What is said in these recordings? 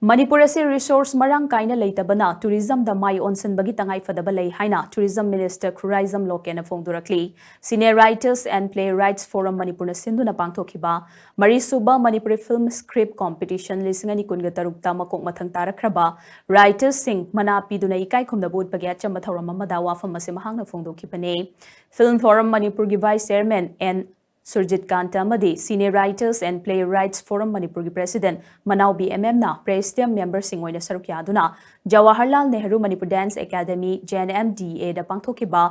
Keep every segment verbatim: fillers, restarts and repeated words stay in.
ꯃꯅꯤꯄꯨꯔ ꯑꯁꯤ resource ꯃꯔꯥꯡ ꯀꯥꯏꯅ ꯂꯩꯇꯕꯅ tourismꯗ ꯃꯥꯏ ꯑꯣꯟꯁꯤꯟꯕꯒꯤ ꯇꯉꯥꯏ ꯐꯗꯕ ꯂꯩ ꯍꯥꯏꯅ Tourism Minister Khuraijam ꯂꯣꯀꯦꯟꯅ ꯐꯣꯡꯗꯣꯔꯛꯂꯤ꯫ Senior Writers and Playwrights Forum ꯃꯅꯤꯄꯨꯔꯅ ꯁꯤꯟꯗꯨꯅ ꯄꯥꯡꯊꯣꯛꯈꯤꯕ ꯃꯔꯤꯁꯨꯕ ꯃꯅꯤꯄꯨꯔꯤ film script competition ꯂꯤꯁꯤꯡ ꯑꯅꯤ ꯀꯨꯟꯒ ꯇꯔꯨꯛꯇ ꯃꯀꯣꯛ ꯃꯊꯪ ꯇꯥꯔꯛꯈ꯭ꯔꯕ writersꯁꯤꯡ ꯃꯅꯥ ꯄꯤꯗꯨꯅ ꯏꯀꯥꯏ ꯈꯨꯝꯅꯕ ꯎꯠꯄꯒꯤ ꯑꯆꯝꯕ ꯊꯧꯔꯝ ꯑꯃꯗ ꯋꯥꯐꯝ ꯑꯁꯤ ꯃꯍꯥꯛꯅ ꯐꯣꯡꯗꯣꯛꯈꯤꯕꯅꯤ꯫ Film Forum ꯃꯅꯤꯄꯨꯔꯒꯤ Vice Chairman ꯑꯦꯟ ꯁꯨꯔꯖꯤꯠ ꯀꯥꯟꯇ ꯑꯃꯗꯤ Senior Writers and Playwrights Forum ꯃꯅꯤꯄꯨꯔꯒꯤ President ꯃꯅꯥꯎꯕꯤ ꯑꯦꯝ ꯑꯦꯝꯅ Presidium memberꯁꯤꯡ ꯑꯣꯏꯅ ꯁꯔꯨꯛ ꯌꯥꯗꯨꯅ ꯖꯋꯥꯍꯔꯂꯥꯜ ꯅꯦꯍꯔꯨ ꯃꯅꯤꯄꯨꯔ Dance Academy, JNMDAꯗ ꯄꯥꯡꯊꯣꯛꯈꯤꯕ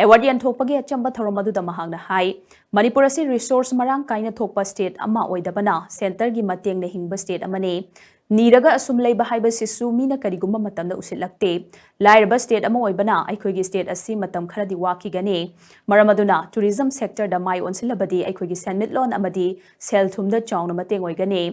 award ꯌꯦꯟꯊꯣꯛꯄꯒꯤ ꯑꯆꯝꯕ ꯊꯧꯔꯝ ꯑꯗꯨꯗ ꯃꯍꯥꯛꯅ ꯍꯥꯏ, ꯃꯅꯤꯄꯨꯔ ꯑꯁꯤ resource ꯃꯔꯥꯡ ꯀꯥꯏꯅ ꯊꯣꯛꯄ state ꯑꯃ ꯑꯣꯏꯗꯕꯅ centreꯒꯤ ꯃꯇꯦꯡꯅ ꯍꯤꯡꯕ state ꯑꯃꯅꯤ꯫ ꯅꯤꯔꯒ ꯑꯁꯨꯝ ꯂꯩꯕ ꯍꯥꯏꯕꯁꯤꯁꯨ ꯃꯤꯅ ꯀꯔꯤꯒꯨꯝꯕ ꯃꯇꯝꯗ ꯎꯁꯤꯠꯂꯛꯇꯦ꯫ ꯂꯥꯏꯔꯕ state ꯑꯃ ꯑꯣꯏꯕꯅ ꯑꯩꯈꯣꯏꯒꯤ state ꯑꯁꯤ ꯃꯇꯝ ꯈꯔꯗꯤ ꯋꯥꯈꯤꯒꯅꯤ꯫ ꯃꯔꯝ ꯑꯗꯨꯅ tourism sectorꯗ ꯃꯥꯏ ꯑꯣꯟꯁꯤꯜꯂꯕꯗꯤ ꯑꯩꯈꯣꯏꯒꯤ ꯁꯦꯟꯃꯤꯠꯂꯣꯟ ꯑꯃꯗꯤ ꯁꯦꯜ ꯊꯨꯝꯗ ꯆꯥꯎꯅ ꯃꯇꯦꯡ ꯑꯣꯏꯒꯅꯤ꯫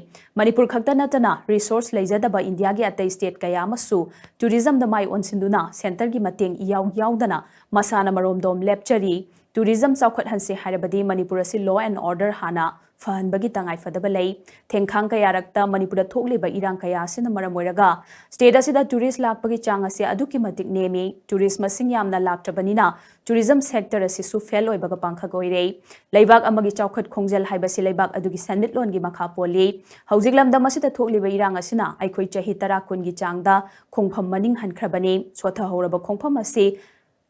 ꯃꯅꯤꯄꯨꯔ ꯈꯛꯇ ꯅꯠꯇꯅ resource ꯂꯩꯖꯗꯕ ꯏꯟꯗꯤꯌꯥꯒꯤ ꯑꯇꯩ state ꯀꯌꯥ ꯑꯃꯁꯨ tourismꯗ ꯃꯥꯏ ꯑꯣꯟꯁꯤꯟꯗꯨꯅ centreꯒꯤ ꯃꯇꯦꯡ ꯏꯌꯥꯎ ꯌꯥꯎꯗꯅ ꯃꯁꯥꯅ ꯃꯔꯣꯝꯗꯣꯝ ꯂꯦꯞꯆꯔꯤ꯫ Tourism ꯆꯥꯎꯈꯠꯍꯟꯁꯦ ꯍꯥꯏꯔꯕꯗꯤ ꯃꯅꯤꯄꯨꯔ ꯑꯁꯤ law and order ꯍꯥꯟꯅ ꯐꯍꯟꯕꯒꯤ ꯇꯉꯥꯏ ꯐꯗꯕ ꯂꯩ꯫ ꯊꯦꯡꯈꯥꯡ ꯀꯌꯥꯔꯛꯇ ꯃꯅꯤꯄꯨꯔꯗ ꯊꯣꯛꯂꯤꯕ ꯏꯔꯥꯡ ꯀꯌꯥ ꯑꯁꯤꯅ ꯃꯔꯝ ꯑꯣꯏꯔꯒ state ꯑꯁꯤꯗ tourist ꯂꯥꯛꯄꯒꯤ ꯆꯥꯡ ꯑꯁꯤ ꯑꯗꯨꯛꯀꯤ ꯃꯇꯤꯛ ꯅꯦꯝꯃꯤ꯫ Tourist ꯃꯁꯤꯡ ꯌꯥꯝꯅ ꯂꯥꯛꯇ꯭ꯔꯕꯅꯤꯅ tourism sector ꯑꯁꯤꯁꯨ fail ꯑꯣꯏꯕꯒ ꯄꯥꯡꯈꯛ ꯑꯣꯏꯔꯦ꯫ ꯂꯩꯕꯥꯛ ꯑꯃꯒꯤ ꯆꯥꯎꯈꯠ ꯈꯣꯡꯖꯦꯜ ꯍꯥꯏꯕꯁꯤ ꯂꯩꯕꯥꯛ ꯑꯗꯨꯒꯤ ꯁꯦꯟꯃꯤꯠꯂꯣꯟꯒꯤ ꯃꯈꯥ ꯄꯣꯜꯂꯤ꯫ ꯍꯧꯖꯤꯛ ꯂꯝꯗꯝ ꯑꯁꯤꯗ ꯊꯣꯛꯂꯤꯕ ꯏꯔꯥꯡ ꯑꯁꯤꯅ ꯑꯩꯈꯣꯏ ꯆꯍꯤ ꯇꯔꯥ ꯀꯨꯟꯒꯤ ꯆꯥꯡꯗ ꯈꯣꯡꯐꯝ ꯃꯅꯤꯡ ꯍꯟꯈ꯭ꯔꯕꯅꯤ꯫ ꯁꯣꯊꯍꯧꯔꯕ ꯈꯣꯡꯐꯝ ꯑꯁꯤ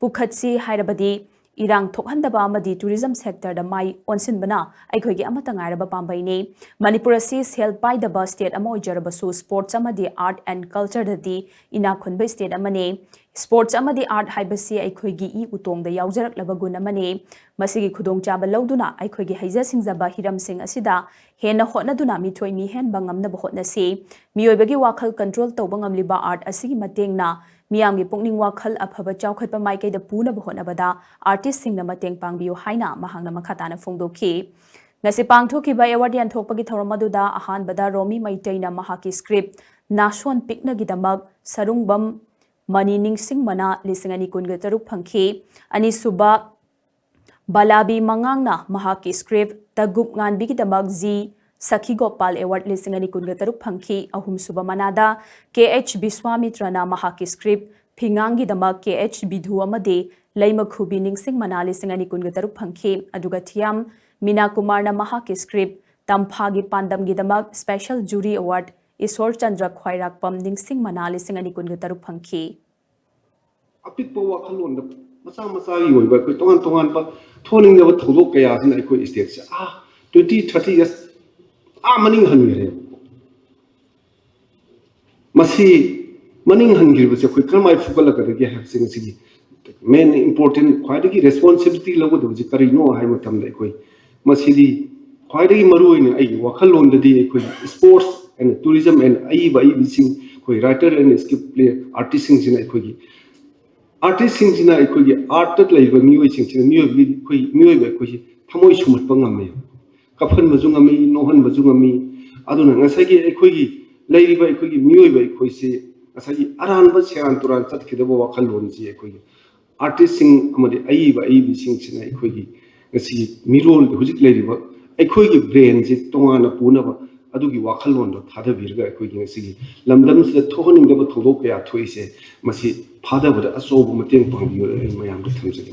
ꯄꯨꯈꯠꯁꯤ ꯍꯥꯏꯔꯕꯗꯤ ꯏꯔꯥꯡ ꯊꯣꯛꯍꯟꯗꯕ ꯑꯃꯗꯤ tourism sectorꯗ ꯃꯥꯏ ꯑꯣꯟꯁꯤꯟꯕꯅ ꯑꯩꯈꯣꯏꯒꯤ ꯑꯃꯠꯇ ꯉꯥꯏꯔꯕ ꯄꯥꯝꯕꯩꯅꯤ꯫ ꯃꯅꯤꯄꯨꯔ ꯑꯁꯤ ꯁꯦꯜ ꯄꯥꯏꯗꯕ state ꯑꯃ ꯑꯣꯏꯖꯔꯕꯁꯨ sports ꯑꯃꯗꯤ art and cultureꯗꯗꯤ ꯏꯅꯥꯛ ꯈꯨꯟꯕ state ꯑꯃꯅꯤ꯫ Sports ꯑꯃꯗꯤ art ꯍꯥꯏꯕꯁꯤ ꯑꯩꯈꯣꯏꯒꯤ ꯏ ꯎꯇꯣꯡꯗ ꯌꯥꯎꯖꯔꯛꯂꯕ ꯒꯨꯟ ꯑꯃꯅꯤ꯫ ꯃꯁꯤꯒꯤ ꯈꯨꯗꯣꯡꯆꯥꯕ ꯂꯧꯗꯨꯅ ꯑꯩꯈꯣꯏꯒꯤ ꯍꯩꯖ ꯁꯤꯡꯖꯕ ꯍꯤꯔꯝꯁꯤꯡ ꯑꯁꯤꯗ ꯍꯦꯟꯅ ꯍꯣꯠꯅꯗꯨꯅ ꯃꯤꯊꯣꯏ ꯃꯤꯍꯦꯟꯕ ꯉꯝꯅꯕ ꯍꯣꯠꯅꯁꯤ꯫ ꯃꯤꯑꯣꯏꯕꯒꯤ ꯋꯥꯈꯜ control ꯇꯧꯕ ꯉꯝꯂꯤꯕ art ꯑꯁꯤꯒꯤ ꯃꯇꯦꯡꯅ ꯃꯤꯌꯥꯝꯒꯤ ꯄꯨꯛꯅꯤꯡ ꯋꯥꯈꯜ ꯑꯐꯕ ꯆꯥꯎꯈꯠꯄ ꯃꯥꯏꯀꯩꯗ ꯄꯨꯅꯕ ꯍꯣꯠꯅꯕꯗ artistꯁꯤꯡꯅ ꯃꯇꯦꯡ ꯄꯥꯡꯕꯤꯌꯨ ꯍꯥꯏꯅ ꯃꯍꯥꯛꯅ ꯃꯈꯥ ꯇꯥꯅ ꯐꯣꯡꯗꯣꯛꯈꯤ꯫ ꯉꯁꯤ ꯄꯥꯡꯊꯣꯛꯈꯤꯕ award ꯌꯦꯟꯊꯣꯛꯄꯒꯤ ꯊꯧꯔꯝ ꯑꯗꯨꯗ ꯑꯍꯥꯟꯕꯗ ꯔꯣꯃꯤ ꯃꯩꯇꯩꯅ ꯃꯍꯥꯛꯀꯤ script ꯅꯥꯁꯣꯟ ꯄꯤꯛꯅꯒꯤꯗꯃꯛ ꯁꯔꯨꯡꯕꯝ ꯃꯅꯤ ꯅꯤꯡꯁꯤꯡ ꯃꯅꯥ ꯂꯤꯁꯤꯡ ꯑꯅꯤ ꯀꯨꯟꯒ ꯇꯔꯨꯛ ꯐꯪꯈꯤ꯫ ꯑꯅꯤꯁꯨꯕ ꯕꯂꯥꯕꯤ ꯃꯉꯥꯡꯅ ꯃꯍꯥꯛꯀꯤ script ꯇꯒꯨꯞ ꯉꯥꯟꯕꯤꯒꯤꯗꯃꯛ ꯖꯤ ꯁꯈꯤ ꯒꯣꯄꯥꯜ ꯑꯦꯋꯥꯔꯗ ꯂꯤꯁꯤꯡ ꯑꯅꯤ ꯀꯨꯟꯒ ꯇꯔꯨꯛ ꯐꯪꯈꯤ꯫ ꯑꯍꯨꯝꯁꯨꯕ ꯃꯅꯥꯗ ꯀꯦ ꯑꯩꯆ ꯕꯤꯁ꯭ꯋꯥꯃꯤꯇ꯭ꯔꯅ ꯃꯍꯥꯛꯀꯤ ꯁ꯭ꯀ꯭ꯔꯤꯞ ꯐꯤꯉꯥꯡꯒꯤꯗꯃꯛ ꯀꯦ ꯑꯩꯆ ꯕꯤꯙꯨ ꯑꯃꯗꯤ ꯂꯩꯃꯈꯨꯕꯤ ꯅꯤꯡꯁꯤꯡ ꯃꯅꯥ ꯂꯤꯁꯤꯡ ꯑꯅꯤ ꯀꯨꯟꯒ ꯇꯔꯨꯛ ꯐꯪꯈꯤ꯫ ꯑꯗꯨꯒ ꯊꯤꯌꯥꯝ ꯃꯤꯅꯥ ꯀꯨꯃꯥꯔꯅ ꯃꯍꯥꯛꯀꯤ ꯁ꯭ꯀ꯭ꯔꯤꯞ ꯇꯝꯐꯥꯒꯤ ꯄꯥꯟꯗꯝꯒꯤꯗꯃꯛ ꯁ꯭ꯄꯦꯁꯦꯜ ꯖꯨꯔꯤ ꯑꯦꯋꯥꯔꯗ ꯏꯁꯣꯔ ꯆꯟꯗ꯭ꯔ ꯈ꯭ꯋꯥꯏꯔꯥꯛꯄꯝ ꯅꯤꯡꯁꯤꯡ ꯃꯅꯥ ꯂꯤꯁꯤꯡ ꯑꯅꯤ ꯀꯨꯟꯒ ꯇꯔꯨꯛ ꯐꯪꯈꯤ꯫ ꯑꯄꯤꯛꯄ ꯋꯥꯈꯜꯂꯣꯟꯗ ꯃꯆꯥ ꯃꯆꯥꯒꯤ ꯑꯣꯏꯕ ꯑꯩꯈꯣꯏ ꯇꯣꯉꯥꯟ ꯇꯣꯉꯥꯟꯕ ꯊꯣꯛꯍꯟꯅꯤꯡꯗꯕ ꯊꯧꯗꯣꯛ ꯀꯌꯥꯁꯤꯅ ꯑꯩꯈꯣꯏ ꯁ꯭ꯇꯦꯠꯁꯦ ꯑꯥ twenty thirty years ꯑꯥ ꯃꯅꯤꯡ ꯍꯟꯈ꯭ꯔꯦ꯫ ꯃꯁꯤ ꯃꯅꯤꯡ ꯍꯟꯈ꯭ꯔꯤꯕꯁꯦ ꯑꯩꯈꯣꯏ ꯀꯔꯝꯍꯥꯏꯅ ꯐꯨꯒꯠꯂꯛꯀꯗꯒꯦ ꯍꯥꯏꯕꯁꯦ ꯉꯁꯤꯒꯤ main important ꯈ꯭ꯋꯥꯏꯗꯒꯤ responsibility ꯂꯧꯒꯗꯕꯁꯦ ꯀꯔꯤꯅꯣ ꯍꯥꯏꯕ ꯃꯇꯝꯗ ꯑꯩꯈꯣꯏ ꯃꯁꯤꯗꯤ ꯈ꯭ꯋꯥꯏꯗꯒꯤ ꯃꯔꯨꯑꯣꯏꯅ ꯑꯩꯒꯤ ꯋꯥꯈꯜꯂꯣꯟꯗꯗꯤ ꯑꯩꯈꯣꯏ sports and tourism and ꯑꯏꯕ ꯑꯏꯕꯤꯁꯤꯡ ꯑꯩꯈꯣꯏ writer and script play artistꯁꯤꯡꯁꯤꯅ ꯑꯩꯈꯣꯏꯒꯤ artistꯁꯤꯡꯁꯤꯅ ꯑꯩꯈꯣꯏꯒꯤ artꯇ ꯂꯩꯔꯤꯕ ꯃꯤꯑꯣꯏꯁꯤꯡꯁꯤꯅ ꯃꯤꯑꯣꯏꯕꯒꯤ ꯑꯩꯈꯣꯏ ꯃꯤꯑꯣꯏꯕ ꯑꯩꯈꯣꯏꯁꯤ ꯊꯃꯣꯏ ꯁꯨꯝꯍꯠꯄ ꯉꯝꯃꯦ, ꯀꯞꯍꯟꯕꯁꯨ ꯉꯝꯃꯤ, ꯅꯣꯛꯍꯟꯕꯁꯨ ꯉꯝꯃꯤ꯫ ꯑꯗꯨꯅ ꯉꯁꯥꯏꯒꯤ ꯑꯩꯈꯣꯏꯒꯤ ꯂꯩꯔꯤꯕ ꯑꯩꯈꯣꯏꯒꯤ ꯃꯤꯑꯣꯏꯕ ꯑꯩꯈꯣꯏꯁꯤ ꯉꯁꯥꯏꯒꯤ ꯑꯔꯥꯟꯕ ꯁꯦꯔꯥꯟ ꯇꯨꯔꯥꯟ ꯆꯠꯈꯤꯗꯕ ꯋꯥꯈꯜꯂꯣꯟꯁꯤ ꯑꯩꯈꯣꯏꯒꯤ artistꯁꯤꯡ ꯑꯃꯗꯤ ꯑꯏꯕ ꯑꯏꯕꯤꯁꯤꯡꯁꯤꯅ ꯑꯩꯈꯣꯏꯒꯤ ꯉꯁꯤꯒꯤ ꯃꯤꯔꯣꯜ ꯍꯧꯖꯤꯛ ꯂꯩꯔꯤꯕ ꯑꯩꯈꯣꯏꯒꯤ brainꯁꯤ ꯇꯣꯉꯥꯟꯅ ꯄꯨꯅꯕ ꯑꯗꯨꯒꯤ ꯋꯥꯈꯜꯂꯣꯟꯗꯣ ꯊꯥꯗꯕꯤꯔꯒ ꯑꯩꯈꯣꯏꯒꯤ ꯉꯁꯤꯒꯤ ꯂꯝꯗꯝꯁꯤꯗ ꯊꯣꯛꯍꯟꯅꯤꯡꯗꯕ ꯊꯧꯗꯣꯛ ꯀꯌꯥ ꯊꯣꯛꯏꯁꯦ ꯃꯁꯤ ꯐꯥꯗꯕꯗ ꯑꯆꯧꯕ ꯃꯇꯦꯡ ꯄꯥꯡꯕꯤꯌꯨ ꯑꯩ ꯃꯌꯥꯝꯗ ꯊꯝꯖꯒꯦ꯫